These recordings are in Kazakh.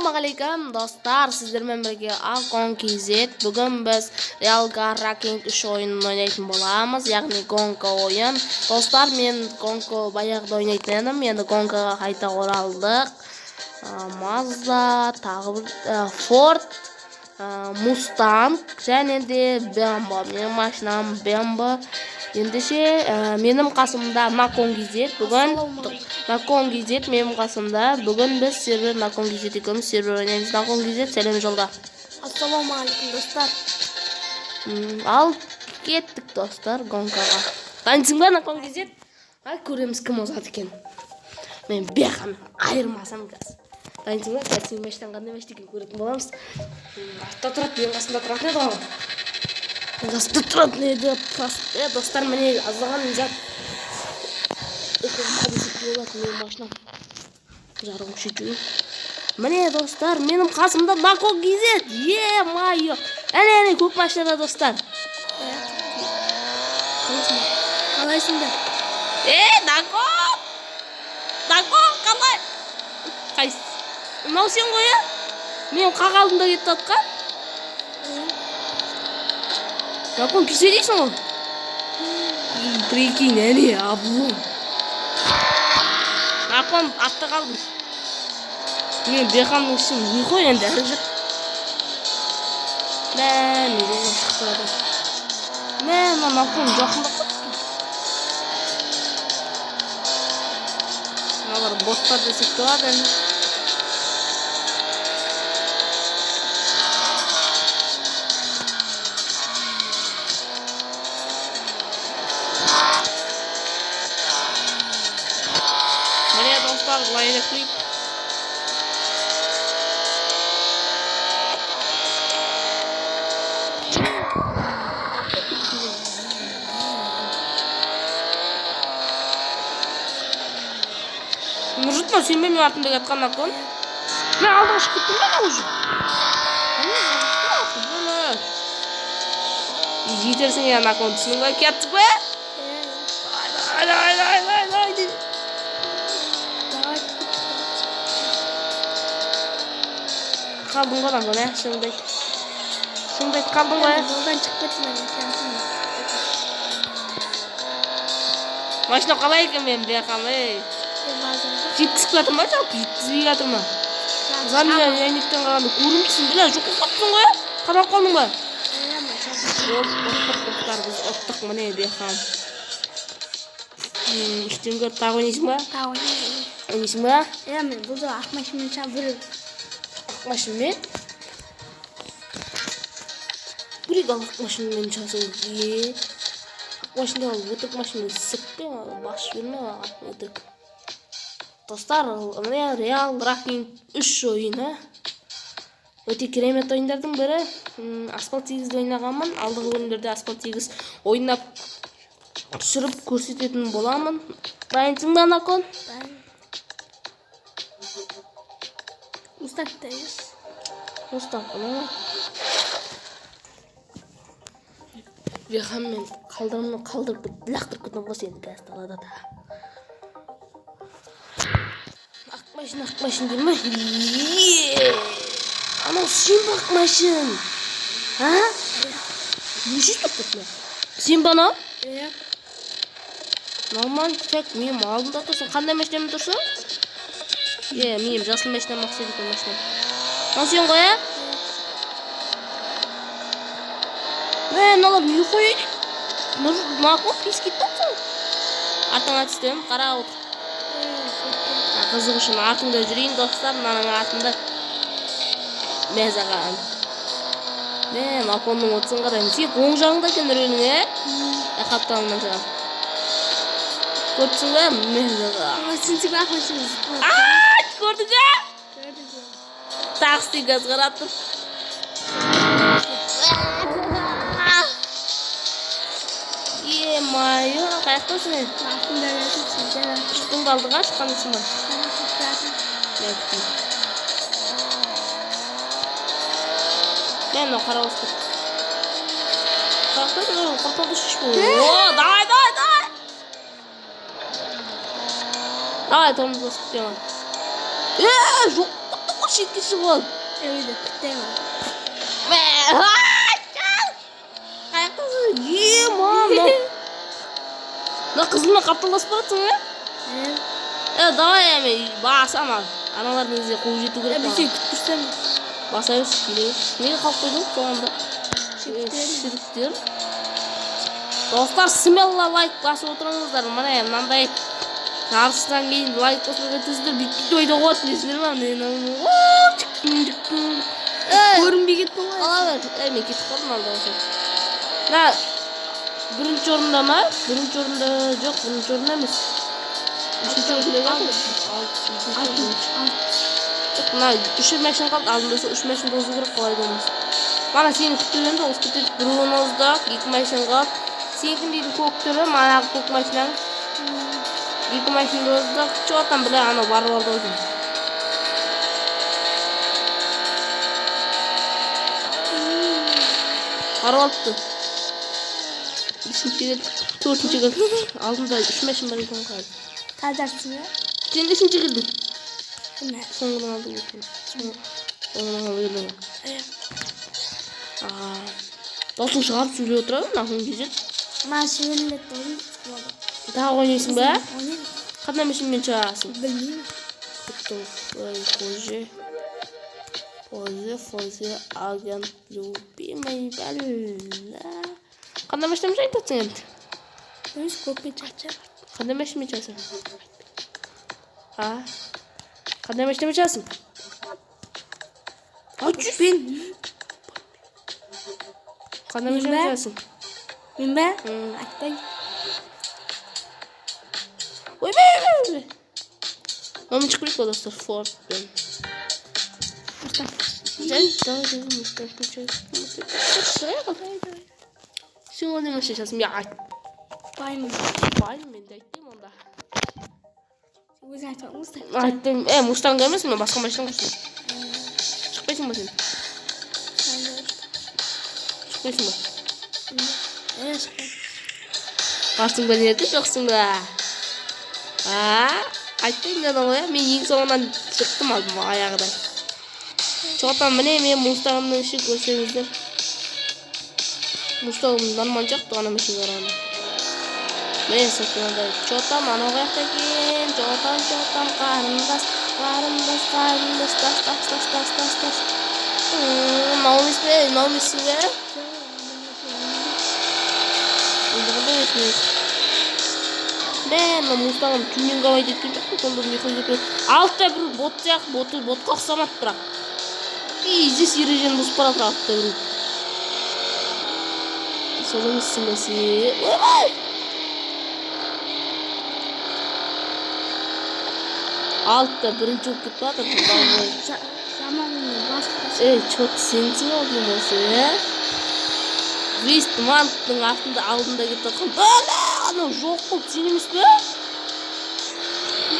Ассалаумағалейкум, достар, сіздермен бірге Акон KZ. Бүгін біз Real Car Racing 3 ойынын ойнайтын боламыз, яғни гонка ойын. Достар, мен гонка баяғыда ойнайтын едім, енді гонкаға қайта оралдық. Mazda, тағы бір Ford, Mustang және де BMW. Менің машинам BMW. Ендеше, менің қасымда Након KZ. Бүгін Након KZ менің қасымда. Бүгін біз сервер Након KZ екеуміз сервер ойнаймыз. Након KZ, сәлем жолда. Ассалаумағалейкум, достар. Ал кеттік, достар, гонкаға. Дайынсың ба, Након KZ? Ай, көреміз, кім озады екен. Мен бияқамен айырмасам қазір. Дайынсың ба? Қазір сенің машинаң қандай машина екенін көретін боламыз. Артта тұрады, менің қасымда тұратын еді ғой. Менің қасымда тұратын еді. Достар, міне аздаған зат. Экранға десек те болады менің машинам. Жарығын күшейту. Міне, достар, менің қасымда Након KZ. Е-мое. Әне, әне, көк машинада, достар. Қалайсың? Қалайсыңдар? Е, Након! Након, қалай? Қайсы? Мынау сен ғой, иә? Мен қақ алдымда кетіп жатқан. Након, кесе дейсің ғой? И, прикинь, әне, облом. Након, артта қалдым. Мен бехамның ішім не ғой енді әрі жүр. Мә, мен жолдан шығып бара. Мә, мына Након жақындап кетті. Мыналар боттар десек те болады енді. Міне, достар, былай іліктейік. Мұржыт, мынау сен бе менің артымда жатқан, Након? Мен алдыға шығып кеттім ба уже? Жетерсің, иә, Након, түсіндің ба? Кеттік пе? Давай, давай, давай, давай, давай. Давай. Қалдың ғой, Након, ә? Шыныңды айт. Шыныңды айт, қалдың ғой, ә? Жолдан шығып кеттім мен. Машина қалай екен менің бияқам, ей? Жеткізіп жатыр ма, жалпы жеткізбей жатыр ма? Замия әйнектен қарағанда көрінбейсің, бля, жоқ болып қалыпсың ғой, ә? Қадалып қалдың ба? Жоқ, ұттық, достар, біз ұттық, міне бияқам. Үштен көріп тағы ойнайсың ба? Тағы ойнаймын. Ойнайсың ба? Иә, мен бұл жолы ақ машинамен шабып жүрмін. Ақ машинамен? Көрейік, ал ақ машинамен шашың. Е. Ақ машина ол өтірік машина сікпе, басып жіберме өтірік. Достар, міне Real Racing 3 ойыны. Өте керемет ойындардың бірі. Асфальт 8-ді ойнағанмын. Алдыңғы бөлімдерде Асфальт 8 ойнап түсіріп көрсететін боламын. Дайынсың ба, Након? Дайын. Мустанг та емес. Мустанг ұнамайды. Бияқам мен қалдырып қалдырып лақтырып кетемін ғой сені қазір далада да. Ақ машина, ақ машина дей ма? Е! Анау сен ба, ақ машин? А? Неше тоқтап мына? Сен ба анау? Иә. Нормально, так, менің алдымда тұрсың. Қандай машинамен тұрсың? Е, менің жасыл машинам ұқсайды екен машинам. Мынау сен ғой, ә? Мә, мыналар не қояды? Мынау пис кетті ғой. Артыңа түстім, қара отыр. Қызық үшін артыңда жүрейін, достар, мынаның артында. Мә саған. Мә, Наконның отысын қараймын. Сен оң жағыңда екен рөлің, ә? Қапталынан саған. Көріпсің ба? Мә саған. Сен ақ машина. Ай, көрдің бе? Көрдім. Тағы істей газ қарап тұр. Е-мое, қаяқтасың сен? Артымда жатырсың, жаңа. Шықтың ба алдыға, шыққан жоқсың ба? Мен күтейін. Мә, мынау қара басып кетті. Қаяқтасың? Құртылды шешпе. О, давай, давай, давай. Давай, тормоз басып кетемін. Е, жоқ, Шетке шығып ал. Үйде күтемін. Мә, қаяқтасың? Е, мама. Мына қызылмен қапталдасып баратсың, ә? Е, давай, әме, басам ал. Аналардың ізіне қуып жету керек. Мен сені күтіп тұрсам. Баса берші, келе берші. Неге қалып қойдың соңында? Шіріктер. Достар, смело лайк басып отырыңыздар. Міне, мынандай жарыстан кейін лайк баспай кетесіздер, бүйтіп ойда қояды, білесіздер ма? Ей, Көрінбей кеттің ғой. Ала бер. Ей, мен кетіп қалдым алда осы. Мына бірінші орында ма? Бірінші орында жоқ, бірінші орында емес. Үшінші орында жатыр. Алты. Жоқ, мына үш машина қалды, алдында сол үш машина озу керек, қалай да болмаса. Мана сені күтіп енді озып кетеді, біреуін оздық, екі машина қалды. Сенікін дейтін көк түрі, манағы көк машинаң. Екі машина оздық. Че там, бля, анау барып алды ғой деймін. Барып алыпты. Бесінші келді, төртінші келді. Алдында үш машина бар екен ғой. Тазарсың ба? Сен нешінші келдің? Міне. Соңынан алды екен. Соңынан алды келдің ғой. Даусын шығарып сөйлеп отырады мына кезет. Маған шөгеріледі ойын болады. Тағы ойнайсың ба? Ойнаймын. Қандай машинамен шығасың? Білмеймін. Фозе. Фозе, Фозе, агент любимый бәлә. Қандай машинамен айтасың енді? Өз көкпен шығады. Қандай машинамен шығасың? А? Қандай машинамен шығасың? Көкпен. Қандай машинамен шығасың? Мен бе? Айтпаймын. Ойбай, ойбай, ойбай. Мама шығып келейік па, достар, Фордпен. Мустанг. Давай, давай, Мустанг, Мустанг. Давай, давай. Сен қандай машина шығасың? Мен Айтпаймын. Айтпаймын, мен де айтпаймын онда. Өзің айтпа, Мустанг. Айттым. Е, Мустанг емес, мен басқа машина қостым. Шықпайсың ба сен? Шықпайсың ба? Е, шықпаймын. Барсың ба, не жоқсың ба? А, айтпаймын дедім ғой, мен ең соңынан шықтым алдым аяғыдай. Чоғатан, міне мен Мустангымның іші көрсеңіздер. Мустангым нормально сияқты ана машинаға қарағанда. Міне сыртынандай. Чотам анау қаяқта екен? Чотам, чотам, қарындас, қарындас, қарындас, тас, тас, тас, тас, тас, тас. Мынау емес пе? Мынау емессің бе? Енді қандай машина? Мә, мына Мустангым тюнинговать еткен жоқпын, сонда не қойып кеткен. Алтыда бір бот сияқты, боты ботқа ұқсамады бірақ. Пиздец, ережені бұзып бара жатыр алтыда бір. Сол емессің бе сен? Ойбай! Алтыда бірінші болып кетіп жатыр. Жаман басып. Ей, чё-то сенсің ау деймін осы, ә? Вестманттың артында, алдында кетіп жатқан. Бәле, анау жоқ болып сен емес пе?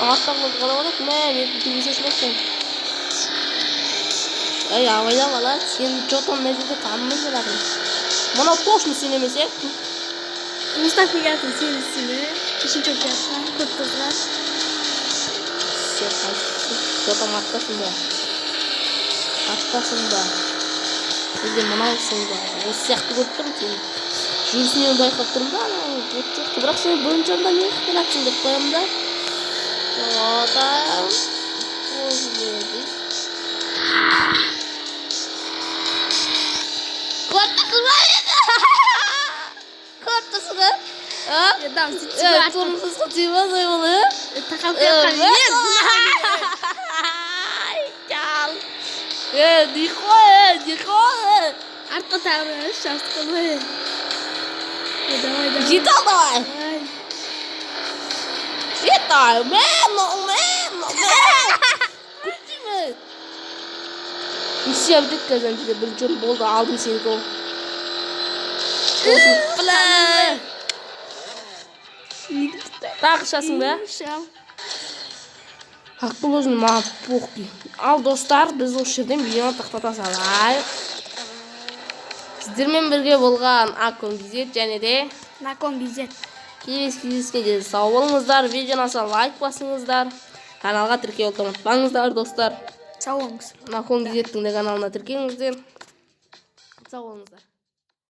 Арттағыларды қалап алады, мә, мен төбесі ашылмаппын. Ей, абайла бала, сен чё-то мына жерде танымай келатыр. Мынау точно сен емес, ә? Мустанг келатыр, сен емессің бе? Үшінші болып келатқан, көк қызға. Сен қайсысың? Чё-там арттасың ба? Арттасың ба? Әлде мынаусың ба? Осы сияқты көріп тұрмын сені. Жүрісінен байқап тұрмын да, анау бот сияқты. Бірақ сен бірінші орында не қылып келатсың деп қоямын да. Чё-там? Көріп тұрсың ба мені? Көріп тұрсың ба? А? Там, Е, тұрмысқа тимесей ол, е? Тақалып келатқан. Чал. Е, не қой, е, не қой. Артқа тағы бір артқа ғой. Давай, давай. Жет ал, давай. Давай. Жет давай. Мә, мынау, мә, мынау, мә. Күттеймін. Миссия бітеді қазір ана жерде бірінші орын болды, алдым сенікі ол. Бля. Тағы шығасың ба? Шығамын. Как положено, маған похуй. Ал, достар, біз осы жерден видеоны тоқтата салайық. Сіздермен бірге болған Акон Гизет және де Након Гизет. Келесі кездескенше сау болыңыздар. Видеоны лайк басыңыздар. Каналға тіркелуді ұмытпаңыздар, достар. Сау болыңыз. Мына Кон Кизеттің де каналына тіркеліңіздер. Сау болыңыздар.